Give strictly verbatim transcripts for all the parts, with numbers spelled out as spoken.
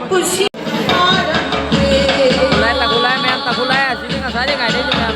ꯄꯨꯟꯁꯤ ꯇꯥꯈꯨꯂꯥꯏ, ꯇꯥꯈꯨꯂꯥꯏ ꯃꯌꯥꯝ, ꯇꯥꯈꯨꯂꯥꯏ ꯑꯁꯤꯗꯤ ꯉꯁꯥꯏꯗꯩ ꯉꯥꯏꯔꯛꯏꯁꯦ ꯃꯌꯥꯝ꯫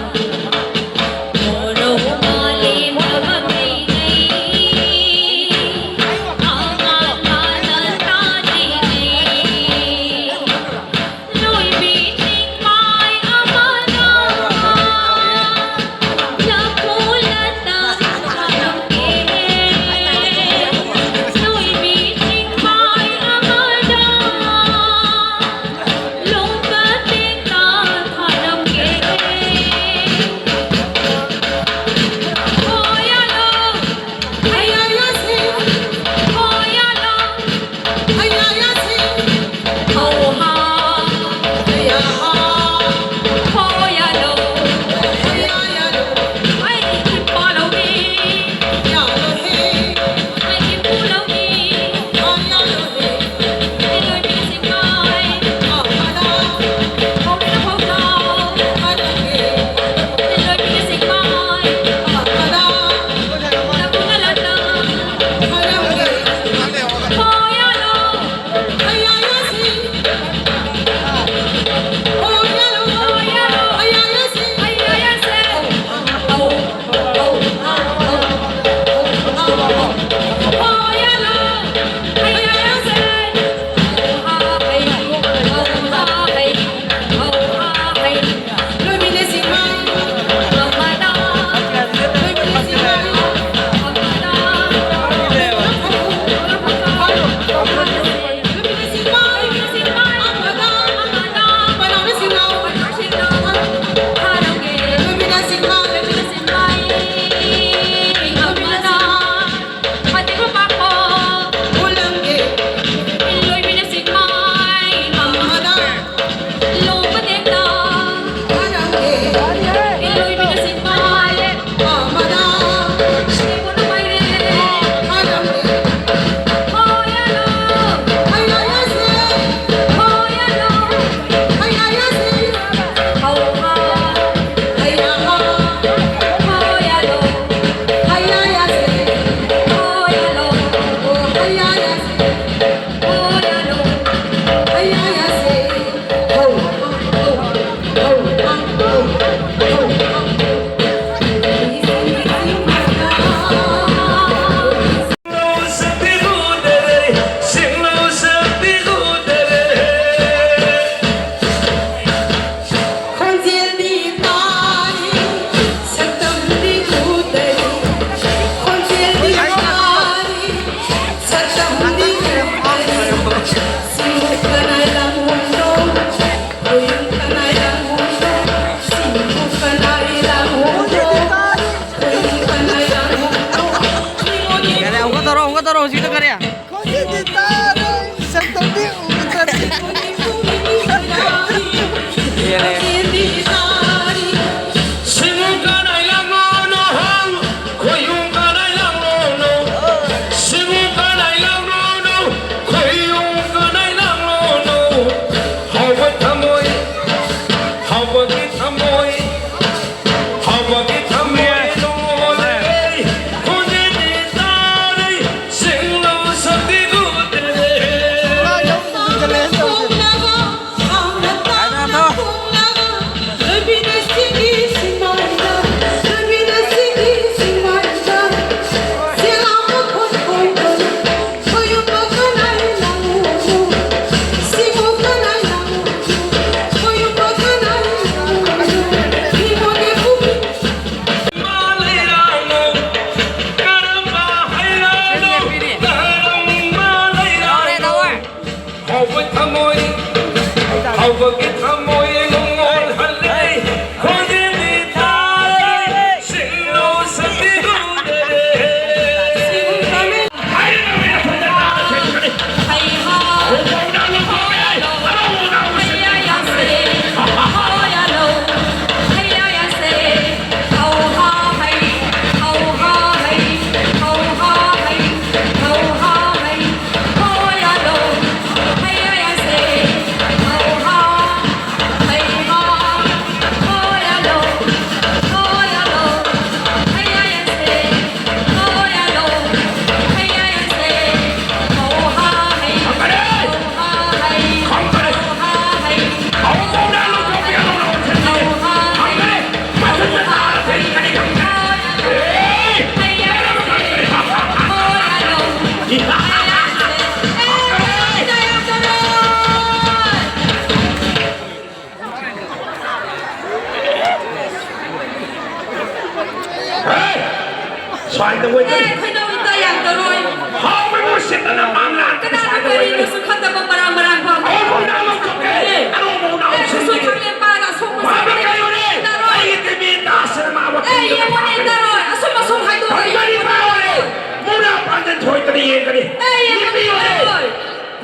ꯀꯃꯥꯏꯅ ꯇꯧꯕ ꯑꯦ, ꯑꯣꯏꯗꯣꯏꯅꯣ? ꯑꯩꯈꯣꯏꯅ ꯑꯣꯏꯇ ꯌꯥꯝ ꯇꯧꯔꯣꯏ꯫ ꯍꯥꯎꯕ ꯏꯃꯨꯡ ꯁꯤꯠꯇꯅ ꯃꯥꯡꯂꯥꯟ ꯀꯅꯥꯅ ꯁꯥꯏꯗ ꯑꯣꯏꯗꯣꯏꯅꯣ? ꯀꯔꯤꯅꯣꯁꯨ ꯈꯪꯗꯕ ꯃꯔꯥꯡ ꯃꯔꯥꯡ ꯐꯥꯎ꯫ ꯑꯧ, ꯃꯧꯅ ꯑꯃꯨꯛ ꯊꯣꯛꯀꯦ꯫ ꯑꯦ, ꯑꯔꯨ ꯃꯧꯅ ꯑꯃꯨꯛ ꯑꯦ, ꯁꯤꯠꯀꯦ꯫ ꯈꯨꯠꯁꯨ ꯈꯪꯂꯦ ꯄꯥꯒ ꯑꯁꯣꯛ ꯃꯁꯥ ꯃꯥꯅ ꯀꯩ ꯑꯣꯏꯔꯦ? ꯇꯥꯔꯣꯏ꯫ ꯑꯩꯒꯤ ꯇꯤꯚꯤ ꯇꯥꯁꯤꯅ ꯃꯥ ꯑꯦ, ꯋꯥꯈꯜ ꯌꯦꯡꯉꯣꯅꯦ, ꯇꯥꯔꯣꯏ꯫ ꯑꯁꯨꯝ ꯑꯁꯨꯝ ꯍꯥꯏꯗꯣꯛꯑꯣ, ꯐꯪꯒꯅꯤ ꯌꯦꯡꯉꯣꯅꯦ, ꯄꯥ ꯑꯣꯏꯔꯦ꯫ ꯇꯥꯔꯣꯏ꯫ ꯃꯧꯅ ꯄꯥꯟꯖꯟ ꯊꯣꯏꯗꯅ ꯌꯦꯡꯒꯅꯤ꯫ ꯑꯦ, ꯌꯦꯡꯉꯣꯅꯦ, ꯅꯨꯄꯤ ꯑꯣꯏꯔꯦ꯫ ꯇꯥꯔꯣꯏ꯫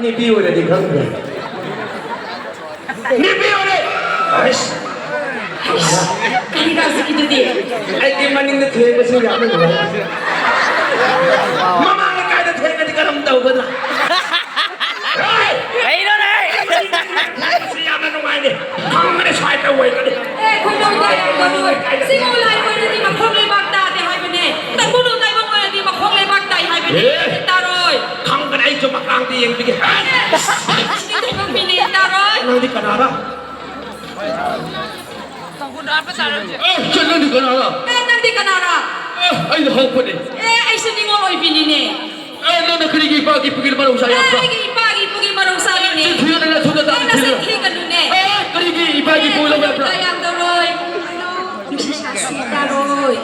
ꯅꯨꯄꯤ ꯑꯣꯏꯔꯗꯤ ꯈꯪꯗꯦ꯫ ꯅꯨꯄꯤ ꯑꯣꯏꯔꯦ꯫ ꯑꯩꯁ꯫ ꯀꯔꯤꯔ ꯍꯧꯖꯤꯛꯀꯤꯗꯨꯗꯤ? ꯑꯩꯗꯤ ꯃꯅꯤꯡꯗ ꯊꯦꯡꯕꯁꯤ ꯌꯥꯝꯅ ꯅꯨꯡꯉꯥꯏ꯫ ꯃꯃꯥꯡ ꯂꯩꯀꯥꯏꯗ ꯊꯦꯡꯉꯗꯤ ꯀꯔꯝ ꯇꯧꯒꯗ꯭ꯔꯥ? ꯍꯣꯏ! ꯀꯩꯅꯣꯅꯦ? ꯊꯦꯡꯕꯁꯤ ꯌꯥꯝꯅ ꯅꯨꯡꯉꯥꯏꯅꯦ꯫ ꯈꯪꯕꯅꯦ, ꯁ꯭ꯋꯥꯏꯗ ꯑꯣꯏꯒꯅꯤ꯫ ꯑꯦ, ꯈꯣꯏꯗꯧ ꯇꯥꯏ, ꯈꯣꯏꯗꯧ ꯇꯥꯏ꯫ ꯁꯤꯡꯉꯧ ꯂꯥꯏ ꯑꯣꯏꯔꯗꯤ ꯃꯈꯣꯡ ꯂꯩꯕꯥꯛ ꯇꯥꯗꯦ ꯍꯥꯏꯕꯅꯦ꯫ ꯇꯥꯏꯕꯪ ꯇꯥꯏꯕꯪ ꯑꯣꯏꯔꯗꯤ ꯃꯈꯣꯡ ꯂꯩꯕꯥꯛ ꯇꯥꯏ ꯍꯥꯏꯕꯅꯦ꯫ ꯑꯦ! ꯇꯥꯔꯣꯏ꯫ ꯈꯪꯗꯅ ꯑꯩꯁꯨ ꯃꯀꯥꯡꯗ ꯌꯦꯡꯕꯤꯒꯦ꯫ ꯑꯦ! ꯁꯤꯗꯤ ꯇꯥꯏꯕꯪ ꯃꯤꯅꯦ, ꯇꯥꯔꯣꯏ꯫ ꯅꯪꯗꯤ ꯀꯅꯥꯔ? ꯑꯦ, ꯆꯠ, ꯅꯪꯗꯤ ꯀꯅꯥꯔ? ꯑꯦ, ꯅꯪꯗꯤ ꯀꯅꯥꯔ? ꯑꯦ, ꯑꯩꯗꯤ ꯍꯧꯄꯅꯦ꯫ ꯑꯦ, ꯑꯩꯁꯨ ꯅꯤꯉꯣꯜ ꯑꯣꯏꯕꯤꯅꯤꯅꯦ꯫ ꯑꯦ, ꯅꯪꯅ ꯀꯔꯤꯒꯤ ꯏꯄꯥꯒꯤ ꯏꯄꯨꯒꯤ ꯃꯔꯧ ꯆꯥ ꯑꯦ, ꯌꯥꯕ꯭ꯔꯥ? ꯑꯩꯒꯤ ꯏꯄꯥꯒꯤ ꯏꯄꯨꯒꯤ ꯃꯔꯧ ꯆꯥꯔꯤꯅꯦ꯫ ꯆꯤꯟ ꯊꯤꯒꯅꯨ, ꯅꯊꯨꯟꯗ ꯑꯦ, ꯇꯥꯅ ꯅꯆꯤꯟ ꯊꯤꯒꯅꯨ꯫ ꯊꯤꯒꯅꯨꯅꯦ꯫ ꯑꯦ, ꯀꯔꯤꯒꯤ ꯏꯄꯥꯒꯤ ꯏꯄꯨ ꯂꯧ ꯌꯥꯕ꯭ꯔꯥ? ꯌꯥꯝ ꯇꯧꯔꯣꯏ꯫ ꯅꯨꯡꯁꯤ ꯁꯥꯁꯤ ꯇꯥꯔꯣꯏ꯫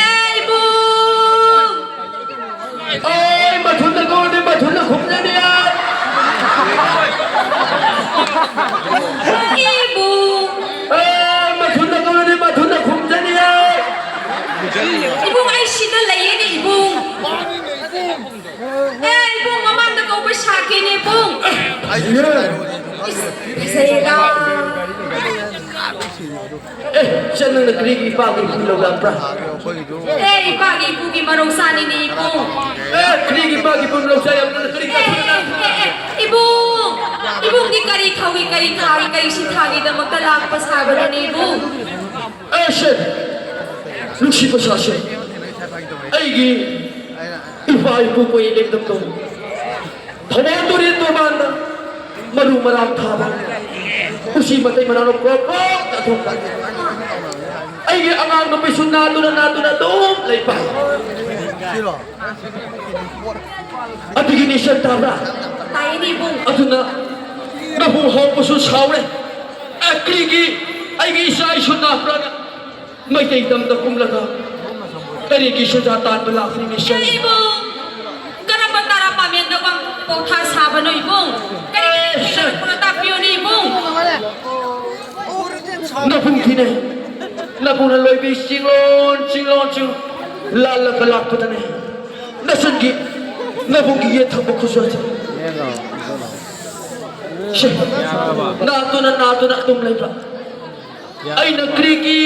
ꯑꯦ, ꯏꯕꯨꯡ! ꯑꯣꯏ, ꯃꯊꯨꯟꯗ ꯀꯧꯔꯗꯤ ꯃꯊꯨꯟꯗ ꯈꯨꯝꯖꯅꯤ ꯑꯩ꯫ ꯏꯕꯨꯡ! ꯑꯦ, ꯃꯊꯨꯟꯗ ꯀꯧꯔꯗꯤ ꯃꯊꯨꯟꯗ ꯈꯨꯝꯖꯅꯤ ꯑꯩ꯫ ꯏꯕꯨꯡ, ꯑꯩ ꯁꯤꯗ ꯂꯩꯌꯦꯅꯦ, ꯏꯕꯨꯡ꯫ ꯑꯦ, ꯏꯕꯨꯡ, ꯃꯃꯥꯡꯗ ꯀꯧꯕ ꯁꯥꯈꯤꯅꯦ, ꯏꯕꯨꯡ꯫ ꯏꯁ, ꯐꯖꯩꯌꯦꯗ꯫ ꯑꯦ, ꯏꯆꯟ, ꯅꯪꯅ ꯀꯔꯤꯒꯤ ꯏꯄꯥꯒꯤ ꯏꯄꯨ ꯂꯧ ꯂꯥꯛꯄ꯭ꯔꯥ? ꯑꯦ, ꯏꯄꯥꯒꯤ ꯏꯄꯨꯒꯤ ꯃꯔꯧ ꯆꯥꯅꯤꯅꯦ, ꯏꯕꯨꯡ꯫ ꯑꯦ, ꯀꯔꯤꯒꯤ ꯏꯄꯥꯒꯤ ꯏꯄꯨ ꯂꯧ ꯆꯥ ꯌꯥꯝ ꯅꯪꯅ ꯀꯔꯤ ꯑꯦ, ꯑꯦ, ꯑꯦ, ꯏꯕꯨꯡ! ꯏꯕꯨꯡꯗꯤ ꯀꯔꯤ ꯊꯧꯒꯤ, ꯀꯔꯤ ꯊꯥꯒꯤ, ꯀꯔꯤ ꯁꯤꯟꯊꯥꯒꯤꯗꯃꯛꯇ ꯂꯥꯛꯄ ꯁꯥꯕꯅꯣꯅꯦ, ꯏꯕꯨꯡ? ꯑꯦ, ꯁꯦ, ꯅꯨꯡꯁꯤꯕ ꯁꯥꯁꯦ꯫ ꯑꯩꯒꯤ ꯏꯄꯥ ꯏꯄꯨ ꯀꯣꯏ ꯂꯦꯡꯗꯝ ꯇꯧ꯫ ꯊꯧꯕꯥꯜ ꯇꯨꯔꯦꯜ ꯇꯣꯔꯕꯥꯟꯗ ꯃꯔꯨ ꯃꯔꯥꯡ ꯊꯥꯕ ꯎꯆꯤ ꯃꯇꯩ ꯃꯅꯥꯎꯅ ꯄ꯭ꯔꯣꯛ ꯄ꯭ꯔꯣꯛ ꯆꯥꯊꯣꯛꯄ꯫ ꯑꯩꯒꯤ ꯑꯉꯥꯡ ꯅꯨꯄꯤꯁꯨ ꯅꯥꯗꯨꯅ ꯅꯥꯗꯨꯅ ꯑꯗꯨꯝ ꯂꯩꯕ꯫ ꯑꯗꯨꯒꯤ ꯅꯤꯁꯟ ꯇꯥꯕ꯭ꯔꯥ? ꯇꯥꯏꯅꯦ, ꯏꯕꯨꯡ꯫ ꯑꯗꯨꯅ ꯅꯕꯨ ꯍꯧꯕꯁꯨ ꯁꯥꯎꯔꯦ꯫ ꯑꯦ, ꯀꯔꯤꯒꯤ ꯑꯩꯒꯤ ꯏꯆꯥ ꯏꯁꯨ ꯅꯥꯕ꯭ꯔꯥꯅ? ꯃꯩꯇꯩ ꯇꯝꯗ ꯀꯨꯝꯂꯒ ꯑꯩꯒꯤ ꯁꯦꯟꯖꯥ ꯇꯥꯟꯕ ꯂꯥꯛꯄꯅꯤ, ꯃꯤꯁꯦ꯫ ꯑꯦ, ꯏꯕꯨꯡ! ꯀꯔꯝꯕ ꯇꯔꯥ ꯄꯥꯃꯦꯟꯗ ꯋꯥꯡ ꯄꯣꯊꯥ ꯁꯥꯕꯅꯣ, ꯏꯕꯨꯡ? ꯀꯔꯤ ꯀꯔꯤ ꯊꯦꯡꯅꯔꯛꯄꯅꯣ ꯇꯥꯛꯄꯤꯌꯨꯅꯦ, ꯏꯕꯨꯡ? ꯅꯕꯨꯡꯒꯤꯅꯦ꯫ ꯅꯕꯨꯡꯅ ꯂꯣꯏꯕꯤ ꯆꯤꯡꯂꯣꯟ, ꯆꯤꯡꯂꯣꯟ, ꯆꯤꯡ ꯂꯥꯜꯂꯒ ꯂꯥꯛꯄꯗꯅꯦ꯫ ꯅꯆꯟꯒꯤ, ꯅꯕꯨꯡꯒꯤ ꯌꯦꯠ ꯊꯪꯕ ꯈꯨꯠꯁꯨ ꯑꯁꯤ꯫ ꯁꯦ, ꯅꯥꯗꯨꯅ, ꯅꯥꯗꯨꯅ ꯑꯗꯨꯝ ꯂꯩꯕ꯫ ꯑꯩꯅ ꯀꯔꯤꯒꯤ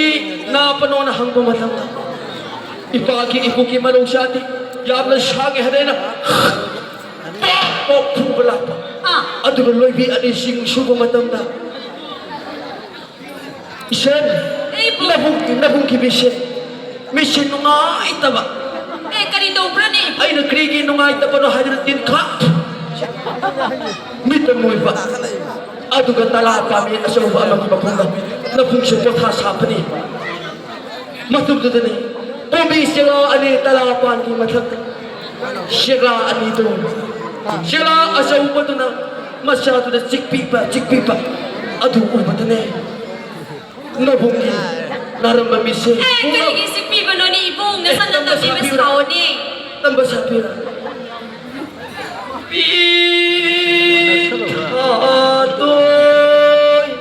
ꯅꯥꯕꯅꯣꯅ ꯍꯪꯕ ꯃꯇꯝꯗ, ꯏꯄꯥꯒꯤ ꯏꯄꯨꯒꯤ ꯃꯔꯧꯁꯥꯗꯤ ꯌꯥꯝꯅ ꯁꯥꯡꯉꯦ ꯍꯥꯏꯅ ꯑꯩꯅ ꯄꯣꯛ ꯄꯣꯛ ꯐꯨꯕ ꯂꯥꯛꯄ꯫ ꯑꯥ꯫ ꯑꯗꯨꯒ ꯂꯣꯏꯕꯤ ꯑꯅꯤ ꯁꯤꯡ ꯁꯨꯕ ꯃꯇꯝꯗ, ꯏꯆꯟ, ꯑꯩꯕꯨ ꯅꯕꯨꯡ, ꯅꯕꯨꯡꯒꯤ ꯃꯤꯠꯁꯦ, ꯃꯤꯠꯁꯦ ꯅꯨꯡꯉꯥꯏꯇꯕ꯫ ꯑꯦ, ꯀꯔꯤ ꯇꯧꯕ꯭ꯔꯅꯦ? ꯑꯩꯅ ꯀꯔꯤꯒꯤ ꯅꯨꯡꯉꯥꯏꯇꯕꯅꯣ ꯍꯥꯏꯗꯅ ꯇꯤꯟꯈꯥ ꯃꯤꯠꯇ ꯃꯨꯏꯕ꯫ ꯑꯗꯨꯒ ꯇꯂꯥ ꯄꯥꯝꯕꯤ ꯑꯆꯧꯕ ꯑꯃꯒꯤ ꯃꯈꯣꯡꯗ ꯅꯕꯨꯡꯁꯦ ꯄꯣꯊꯥ ꯁꯥꯕꯅꯤ꯫ ꯃꯇꯝꯗꯨꯗꯅꯤ ꯄꯣꯝꯕꯤ ꯆꯦꯔꯥ ꯑꯅꯤ ꯇꯂꯥ ꯄꯥꯟꯒꯤ ꯃꯊꯛꯇ ꯆꯦꯔꯥ ꯑꯅꯤꯗꯨ, ꯆꯦꯔꯥ ꯑꯆꯧꯕꯗꯨꯅ ꯃꯆꯥꯗꯨꯗ ꯆꯤꯛꯄꯤꯕ, ꯆꯤꯛꯄꯤꯕ ꯑꯗꯨ ꯎꯕꯗꯅꯦ ꯅꯕꯨꯡꯒꯤ ꯅꯥꯔꯝꯕ ꯃꯤꯠꯁꯦ ꯑꯦ, ꯀꯔꯤꯒꯤ ꯆꯤꯛꯄꯤꯕꯅꯣꯅꯦ, ꯏꯕꯨꯡ? ꯅꯁꯥ ꯅꯇꯝꯕꯤ ꯁꯥꯕꯤꯔꯥ? ꯁꯥꯎꯅꯦ꯫ ꯇꯝꯕ ꯁꯥꯕꯤꯔꯥ? ꯄꯤꯊꯥꯗꯣꯏ,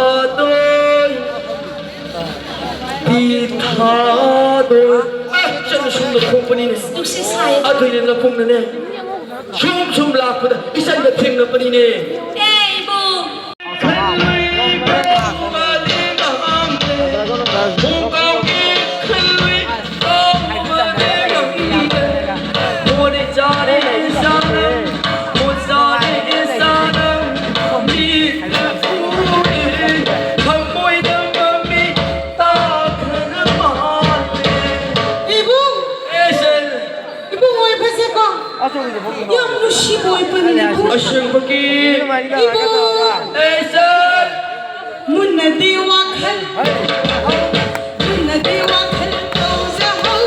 ꯄꯤꯊꯥꯗꯣꯏ, ꯄꯤꯊꯥꯗꯣꯏ꯫ ꯑꯦ, ꯆꯠꯂꯨ ꯁꯨꯝꯅ ꯈꯣꯡꯄꯅꯤꯅꯦ꯫ ꯅꯨꯡꯁꯤꯠ ꯁꯥꯏ꯫ ꯑꯗꯨꯏꯅꯦ ꯅꯕꯨꯡꯅꯅꯦ꯫ ꯁꯨꯝ ꯁꯨꯝ ꯂꯥꯛꯄꯗ ꯏꯆꯟꯒ ꯊꯦꯡꯅꯕꯅꯤꯅꯦ꯫ ꯑꯦ, ꯏꯕꯨꯡ! ꯏꯕꯨꯡ! ꯏꯕꯨꯡ ꯑꯣꯏꯕꯁꯦꯀꯣ, ꯌꯥꯝ ꯅꯨꯡꯁꯤꯕ ꯑꯣꯏꯕꯅꯤꯅꯦ꯫ ꯑꯁꯦꯡꯕꯒꯤ ꯏꯕꯨꯡ! ꯃꯨꯟꯅꯗꯤ ꯋꯥꯈꯜ, ꯃꯨꯟꯅꯗꯤ ꯋꯥꯈꯜ ꯇꯧꯖꯍꯧ,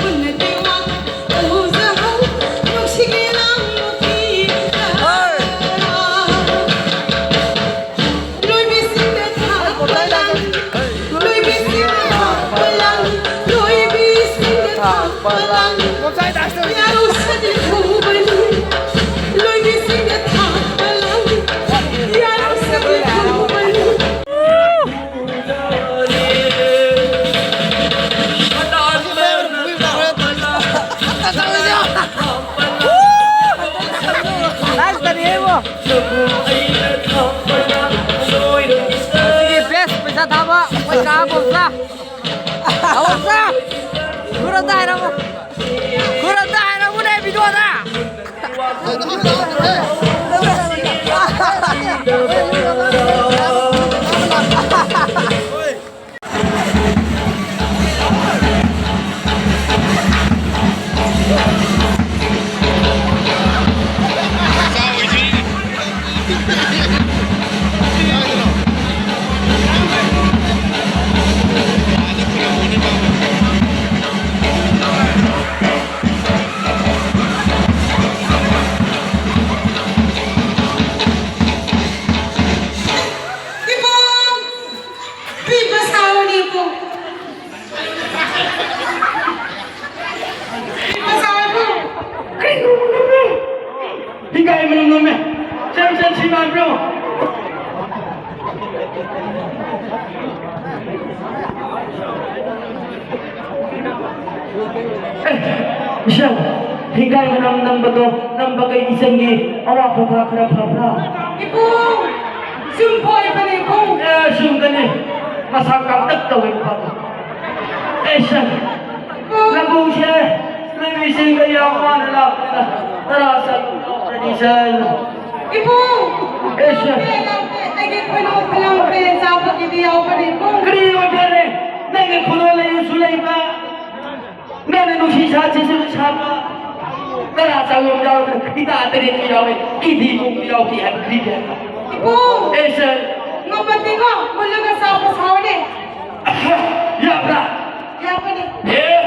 ꯃꯨꯟꯅꯗꯤ ꯋꯥꯈꯜ ꯇꯧꯖꯍꯧ, ꯅꯨꯡꯁꯤꯒꯤ ꯂꯥꯡ ꯅꯨꯄꯤꯗ꯫ ꯂꯣꯏꯕꯤꯁꯤꯡꯗ ꯊꯥꯛꯄ ꯂꯥꯡ ꯊꯥꯕ ꯃꯣꯏ ꯀꯥ ꯕꯣꯜꯁꯥ꯫ ꯕꯣꯜꯁꯥ꯫ ꯈꯨꯔ ꯑꯝꯇ ꯍꯥꯏꯔꯝꯃꯨ꯫ ꯈꯨꯔ ꯑꯝꯇ ꯍꯥꯏꯔꯝꯃꯨꯅꯦ ꯚꯤꯗꯤꯑꯣꯗ꯫ ꯄꯤꯕ ꯁꯥꯎꯅꯤꯀꯣ꯫ ꯄꯤꯕ ꯁꯥꯎꯅꯨ꯫ ꯀꯩꯅꯣ ꯅꯪꯕꯨ? ꯍꯤꯡꯒꯥꯏ ꯃꯅꯝ ꯅꯝꯃꯦ꯫ ꯆꯦꯟ, ꯆꯦꯟ, ꯁꯤ ꯃꯥꯟꯕ꯭ꯔꯣ? ꯑꯦ, ꯏꯆꯟ, ꯍꯤꯡꯒꯥꯏ ꯃꯅꯝ ꯅꯝꯕꯗꯣ ꯅꯝꯕ ꯀꯩ ꯏꯆꯟꯒꯤ ꯑꯋꯥ ꯄꯣꯊꯥ ꯈꯔ ꯐꯕ꯭ꯔꯥ? ꯏꯄꯨ, ꯁꯨꯝ ꯐꯣꯏꯕꯅꯦ, ꯏꯄꯨ꯫ ꯑꯦ, ꯁꯨꯝꯗꯅꯤ꯫ ꯃꯁꯥ ꯀꯥꯡꯇꯛ ꯇꯧꯋꯦ ꯅꯨꯄꯥꯗꯣ꯫ ꯑꯦ, ꯏꯆꯟ, ꯅꯕꯨꯡꯁꯦ ꯅꯣꯏ ꯃꯤꯁꯤꯡꯒ ꯌꯥꯝ ꯋꯥꯅ ꯂꯥꯛꯄꯅꯤꯅ ꯇꯔꯥ ꯆꯠꯂꯨ ꯏꯆꯟ꯫ ꯏꯄꯨ! ꯑꯦ, ꯏꯆꯟ꯫ ꯂꯥꯛꯇꯦ, ꯂꯥꯛꯇꯦ꯫ ꯑꯩꯒꯤ ꯈꯨꯅꯨ ꯈꯨꯂꯪ ꯄꯦꯟ ꯆꯥꯕꯒꯤꯗꯤ ꯌꯥꯎꯕꯅꯦ, ꯏꯄꯨ꯫ ꯀꯔꯤ ꯑꯣꯏꯕ꯭ꯔꯅꯦ? ꯅꯪꯒꯤ ꯈꯨꯅꯨ ꯂꯩꯕꯁꯨ ꯂꯩꯕ, ꯅꯪꯅ ꯅꯨꯡꯁꯤ ꯁꯥꯁꯤꯁꯨ ꯁꯥꯕ, ꯇꯔꯥ ꯆꯥꯕ ꯌꯥꯎꯔꯒ ꯏꯇꯥ ꯇꯔꯦꯠꯁꯨ ꯌꯥꯎꯋꯦ, ꯀꯤꯗꯤ ꯃꯨꯛꯁꯨ ꯌꯥꯎꯈꯤ ꯍꯥꯏꯕ ꯀꯔꯤꯒꯤ ꯍꯥꯏꯕ? ꯏꯄꯨ! ꯑꯦ, ꯏꯆꯟ꯫ ꯉꯝꯃꯗꯤꯀꯣ, ꯃꯨꯜꯂꯒ ꯆꯥꯕ ꯁꯥꯎꯅꯦ꯫ ꯌꯥꯕ꯭ꯔꯥ? ꯌꯥꯕꯅꯦ꯫ ꯑꯦ!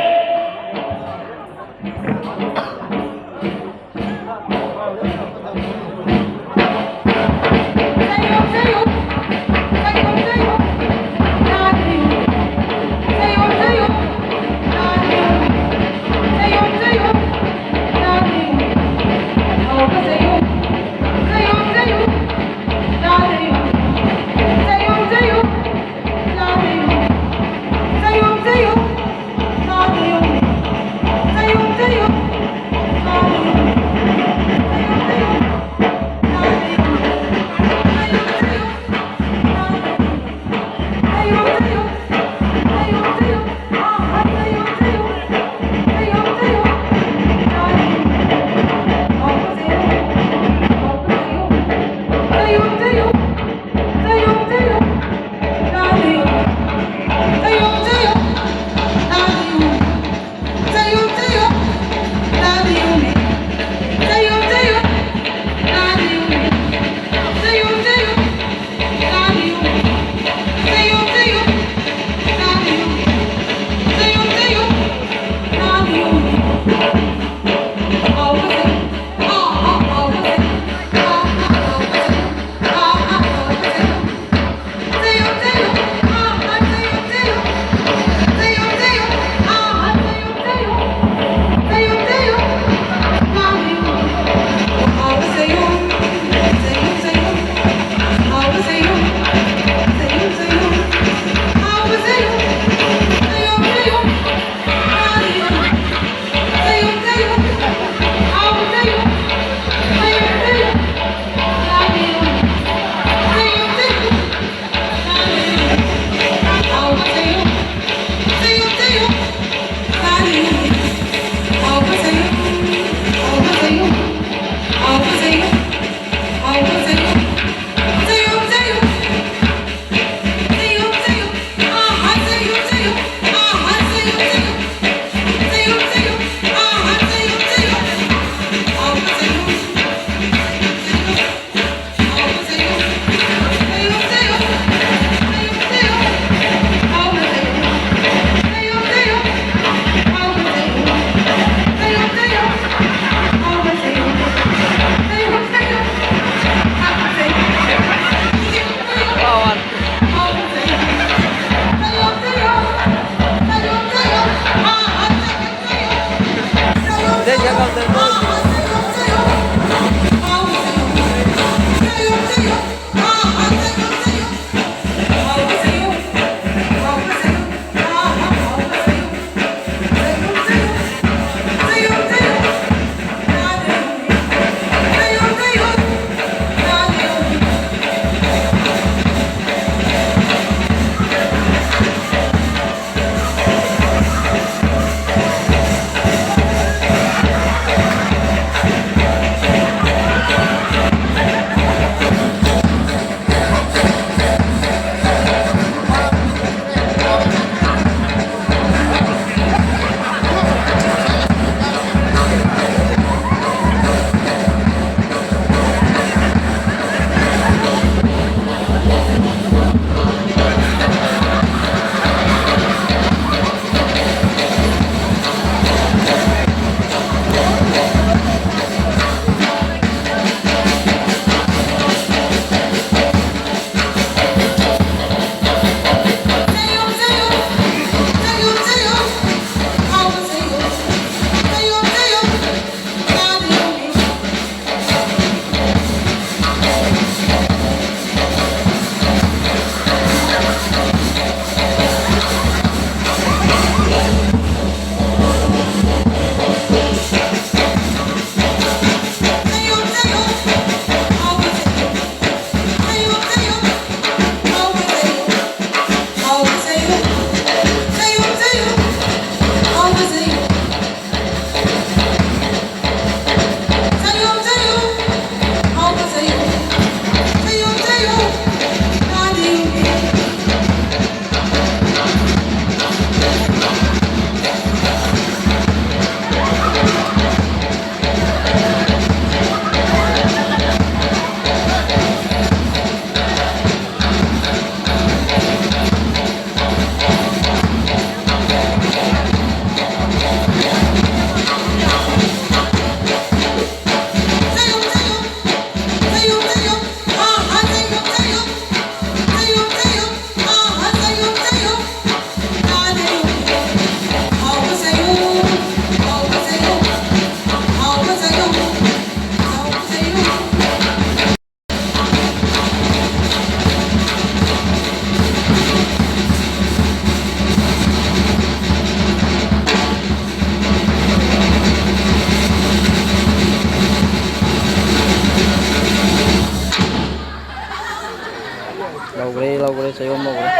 ꯂꯧꯈ꯭ꯔꯦ, ꯂꯧꯈ꯭ꯔꯦ, ꯆꯌꯣꯝ ꯂꯧꯈ꯭ꯔꯦ꯫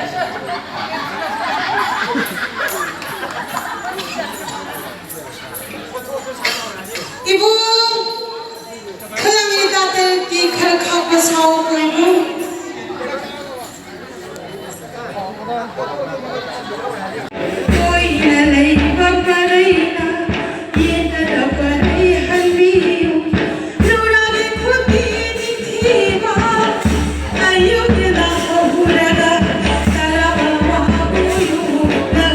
ꯏꯕꯨꯡ, ꯈꯔ ꯃꯤ ꯇꯥꯇꯔꯒꯤ ꯈꯔ ꯈꯥꯛꯄ ꯁꯥꯎ ꯀꯣꯏꯕꯨ꯫ ꯀꯣꯏꯅ ꯂꯩꯕ ꯄꯔꯩꯅ ꯌꯦꯠꯅꯗ ꯄꯔꯩ ꯍꯟꯕꯤꯌꯨ꯫ ꯂꯨꯔꯥꯒꯤ ꯈꯨꯠꯀꯤ ꯅꯤꯡꯊꯤꯕ ꯑꯌꯨꯛꯅ ꯍꯧꯔꯒ ꯇꯔꯥ ꯑꯃꯕꯨ ꯌꯣꯛꯂꯛꯄ꯫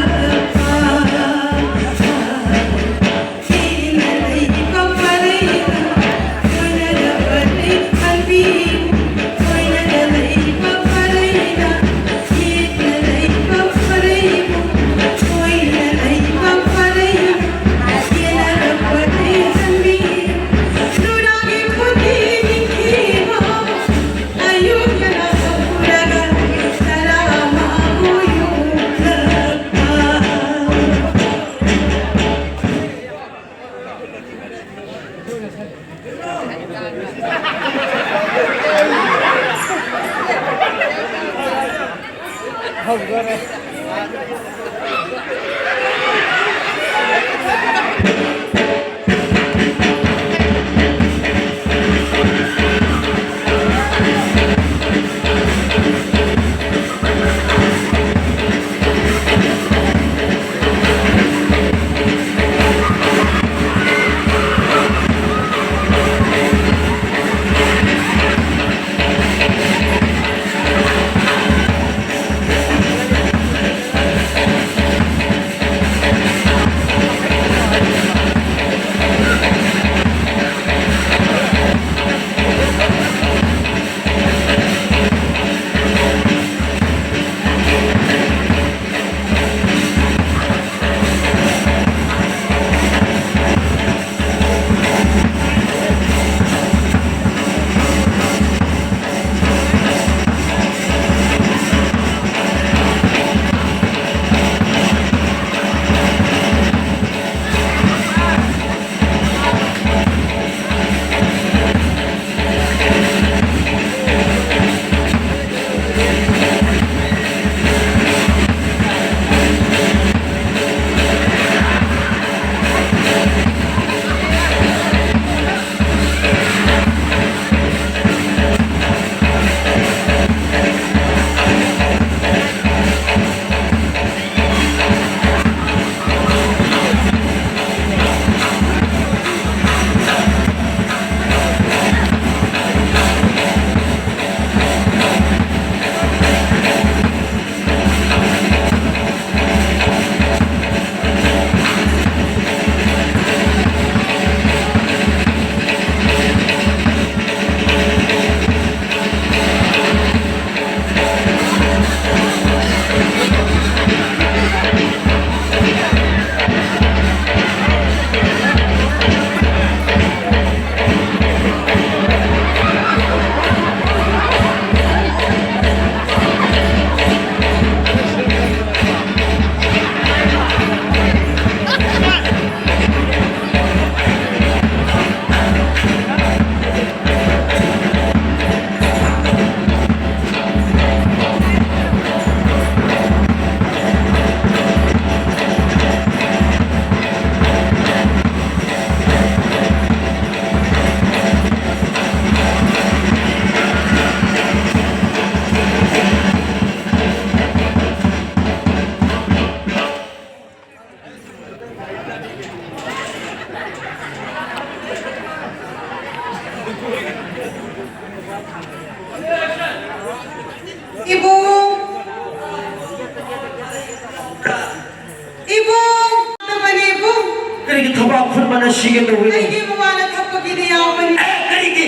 ꯁꯤꯒꯦ ꯇꯧꯔꯦ꯫ ꯑꯩꯒꯤ ꯃꯃꯥꯅ ꯊꯛꯄꯒꯤꯗꯤ ꯌꯥꯎꯕꯅꯤ꯫ ꯑꯦ, ꯀꯔꯤꯒꯤ?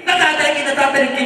ꯅꯆꯥ ꯇꯔꯦꯠꯀꯤ, ꯅꯆꯥ ꯇꯔꯦꯠꯀꯤ꯫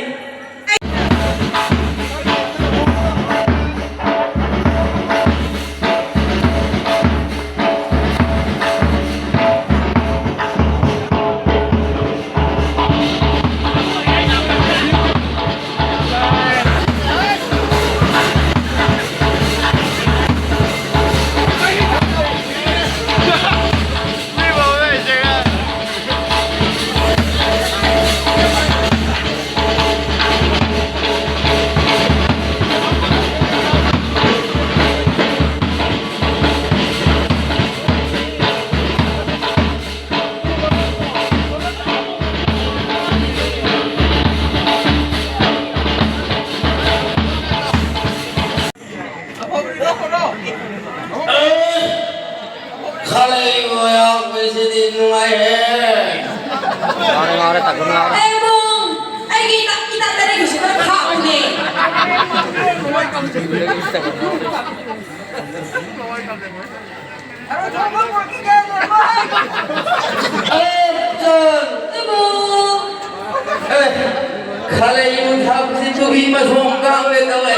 ꯈꯜꯂꯛꯏꯕ ꯃꯌꯥꯝꯈꯩꯁꯤꯗꯤ ꯅꯨꯡꯉꯥꯏꯍꯦ꯫ ꯉꯥꯎꯔꯦ, ꯉꯥꯎꯔꯦ, ꯇꯥꯡꯈꯨꯜ ꯉꯥꯎꯔꯦ꯫ ꯑꯦ, ꯏꯕꯨꯡ, ꯑꯩꯒꯤ ꯏꯇꯥ, ꯏꯇꯥ ꯇꯔꯦꯠꯀꯤꯁꯨ ꯈꯔ ꯈꯥꯛꯎꯅꯦ꯫ ꯑꯦ, ꯆꯟ꯫ ꯏꯕꯨꯡ꯫ ꯑꯦ, ꯈꯜꯂꯛꯏꯕ ꯊꯕꯛꯁꯤ ꯇꯨꯍꯤ ꯃꯁꯣꯡ ꯀꯥꯡꯂꯦ ꯇꯧꯋꯦ꯫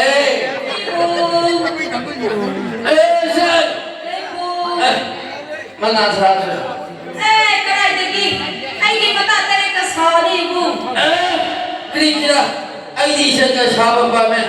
ꯏꯕꯨꯡ꯫ ꯑꯦ, ꯆꯟ꯫ ꯏꯕꯨꯡ꯫ ꯑꯦ, ꯃꯉꯥ ꯁꯥꯗ꯭ꯔꯦ꯫ ꯑꯦ, ꯀꯗꯥꯏꯗꯒꯤ? ꯑꯩꯒꯤ ꯃꯇꯥ ꯇꯔꯦꯠꯇ ꯁꯥꯅꯤ, ꯏꯕꯨꯡ꯫ ꯑꯦ, ꯀꯔꯤꯒꯤꯔ? ꯑꯩꯗꯤ ꯏꯆꯟꯗ ꯁꯥꯕ ꯄꯥꯝꯃꯦ꯫